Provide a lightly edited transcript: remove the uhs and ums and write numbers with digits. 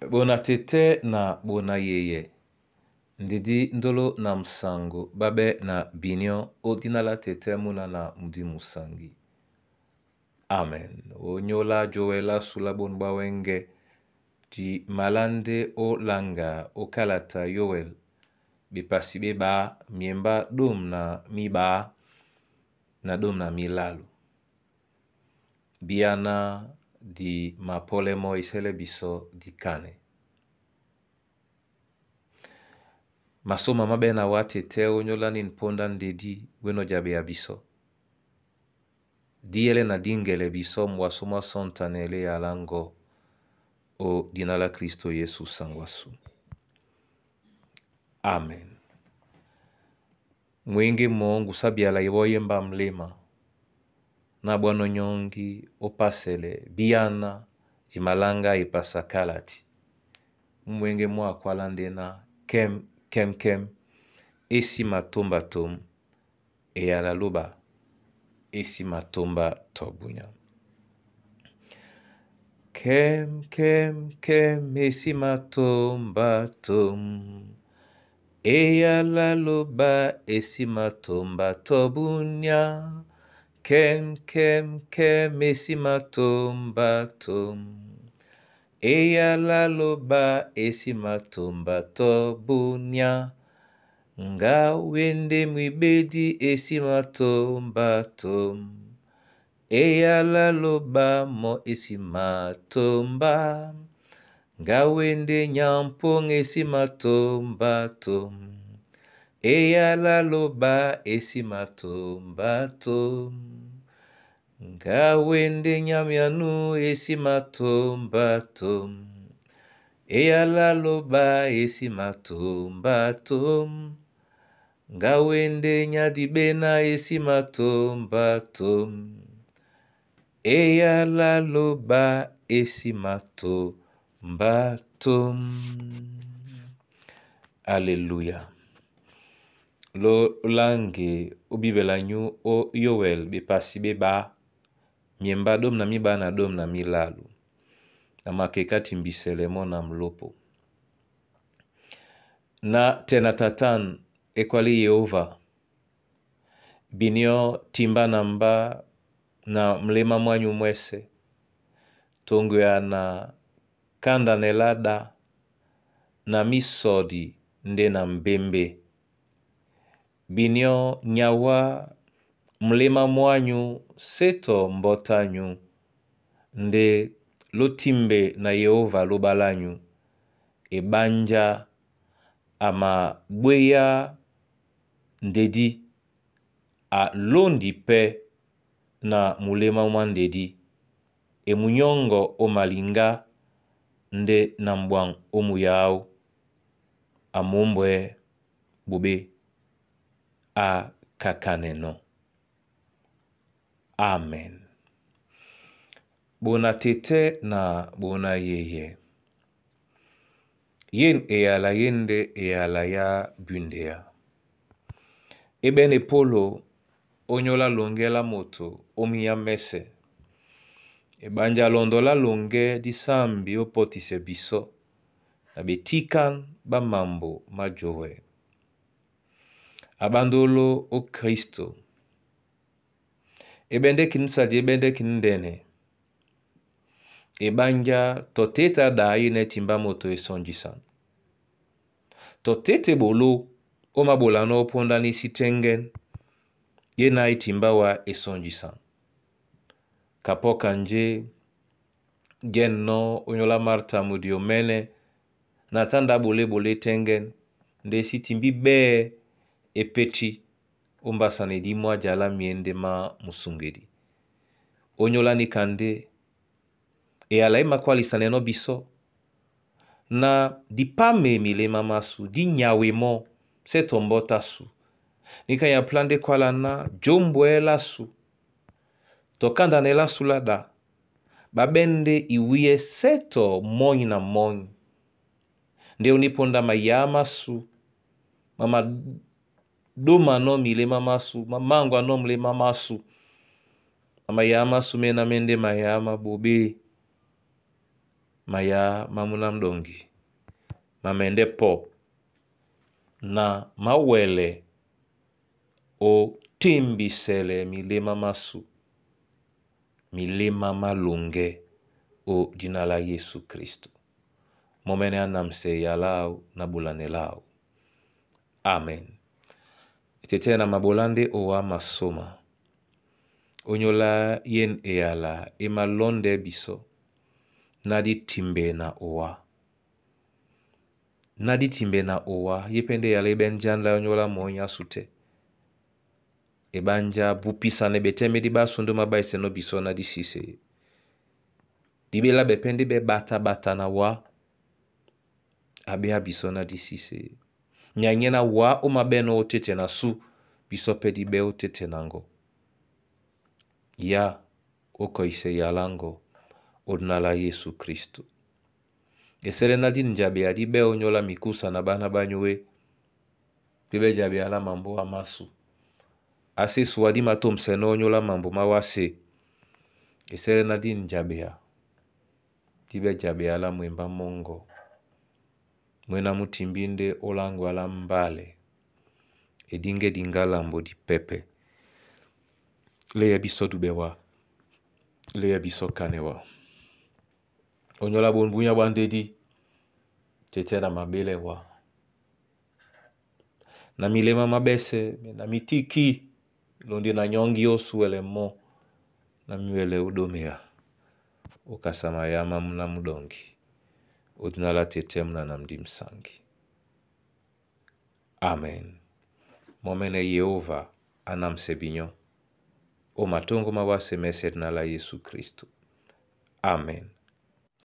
Bona tete na bona yeye ndedi ndolo na msango babe na binyo odina la tete muna na mudi musangi. Amen. Onyola Joel asula bonu bwawenge di malande o langa o kalata Yoel bepasi beba miemba dom na miba na dom na milalu. Biana di mapolemo esele biso dikane. Masoma mabe na wa tete onyola ni mponda ndedi weno jabe ya biso. Diyele na dingele biso mwaso mwa sontanele ya lango o dina la Kristo Yesu sangwasu. Amen. Mwenge mongu sabiala iboyemba mlema na bwano nyongi opasele biana jimalanga epasakalati. Mwenge mwa akwala ndena kem kem kem esi matomba tom eyala loba esi matomba tobunya. Kem kem kem esi matomba tom eyala loba esi matomba tobunya. Kem kem kem esi matomba tom eyala loba esi matomba tobunya. Nga wende mwibedi esi matomba tom eyala loba mo esi matomba. Nga wende nyampong esi matomba tom eyala loba esi matomba tom. Nga wende nyamianu esi matomba tom eyala loba esi matomba tom. Nga wende nyadibena esi matomba tom eyala loba esi matomba tom. Alléluia. Lo lange obibela nyu o Yoel bepasi beba miemba dom na miba na dom na milalu. Na makekati mbisele mo na mlopo. Na tena tatan ekwali Yehova binyo timba na mba na mlema mwanyu mwese tongo ya na kanda nelada na misodi nde na mbembe. Binyo nyawa mlema mwanyu seto mbotanyu nde lotimbe na Yehova lobalanyu ebanja ama bweya ndedi a londi pe na mulema mwa ndedi emunyongo o malinga nde na mbwang omuyao amombwe bobe a kakaneno. Amen. Bona tete na bona yeye. Yen eyala yende eyala ya bundea. Ebene polo onyola longela moto omiya mese. Ebanja londola longe disambi opotise biso na betikan bamambo majowe. Abandolo o Kristo. Ebende kinsadi ebende kindene. Ebanja toteta dai netimba moto esonjisan. Totete bolo omabola no ponda ni sitengen ye na itimba wa esonjisan. Kapoka nje gen no onyola Marta mudi omene na tanda bole bole tengen nde sitimbi be epeti ombasa ne dimwa jala miende ma musungedi. Onyola ni kande eyala emakwalisa neno biso na dipame milema masu di nyawe mo se tombota su nika ya plande kwala na jombwela su tokanda nela sulada babende iwiye seto monyi na monyi nde uniponda mayama su mama doma no milema masu mamangwa no mlema masu mama yama su mena mende mayama bobe. Mayá má múná múɗɔŋgi ma mɛndɛ́ pɔ́ na má wɛlɛ ó timbisɛlɛ milémá másu, milémá má loŋgɛ́ ó dina lá Yésu Kristo. Mɔ́mɛ́nɛ́ á namsɛ eyala áō na ɓolanɛ láō. Amen. Tɛtɛ́ na maɓolá ndé owá masóma. Ónyólá yén eyala e malɔ́ndɛɛ́ bisɔ́ ná dí timbe na owá. Ná dí timbe na owá, yé pɛ́ ndé eyala é ɓɛ́n ján lá ónyólá mɔ̌ á sú tɛ́. E ɓánjá bupisanɛ ɓetɛ́ médí ɓá sundú mábáisɛnɔ́ bisɔ́ ná dí síseye. Di ɓélá ɓɛpɛ́ ndé ɓɛ́ ɓata-ɓata na wá a ɓéá bisɔ́ ná dí síseye. Nyanyɛ́ ná wá ó maɓɛ́nɔ́ ótéte na sú, bisɔ́ pɛ́ dí ɓɛ́ ótéte na ŋgɔ. Yá ó kɔisɛ eyalá ŋgɔ ó dina lá Yésu Kristo. Esɛ́lɛ́ ná dí njabea dí ɓɛ́ ónyólá mikúsa na ɓána ɓá nyúe, dí ɓɛ́ jabea lá mambóa másu. Asé sua dí matômsɛnɔ́ ónyólá mambo má wásē. Esɛ́lɛ́ ná dí njabea dí ɓɛ́ jabea lá mwembá mɔ́ŋgɔ. Mwéná mú timbí ndé ó láŋgwea lá mbálɛ e díŋgɛ́ diŋgálambo dipɛpɛ. Léɛ bísɔ́ dúɓɛ wá, léɛ bísɔ́ kanɛ wá. Ónyólá ɓón búnyá ɓwá ndédí, tɛ́tɛ́ na maɓélɛ́ wá. Na milémá má ɓɛ́sɛ̄ me na mitíkí londi na nyɔ́ŋgi ó súɛlɛ mɔ́ na miwɛlɛ ó ɗómea. Ó kasa mayá má múná múɗɔŋgi ó dina lá tetɛ́ múna na m̀ndǐmsaŋgi. Amen. Mɔ́mɛ́nɛ́ Yeóva á námsɛ binyɔ́ ó matóŋgó má wásē mɛ́sɛ̄ dina lá Yésu Kristo. Amen.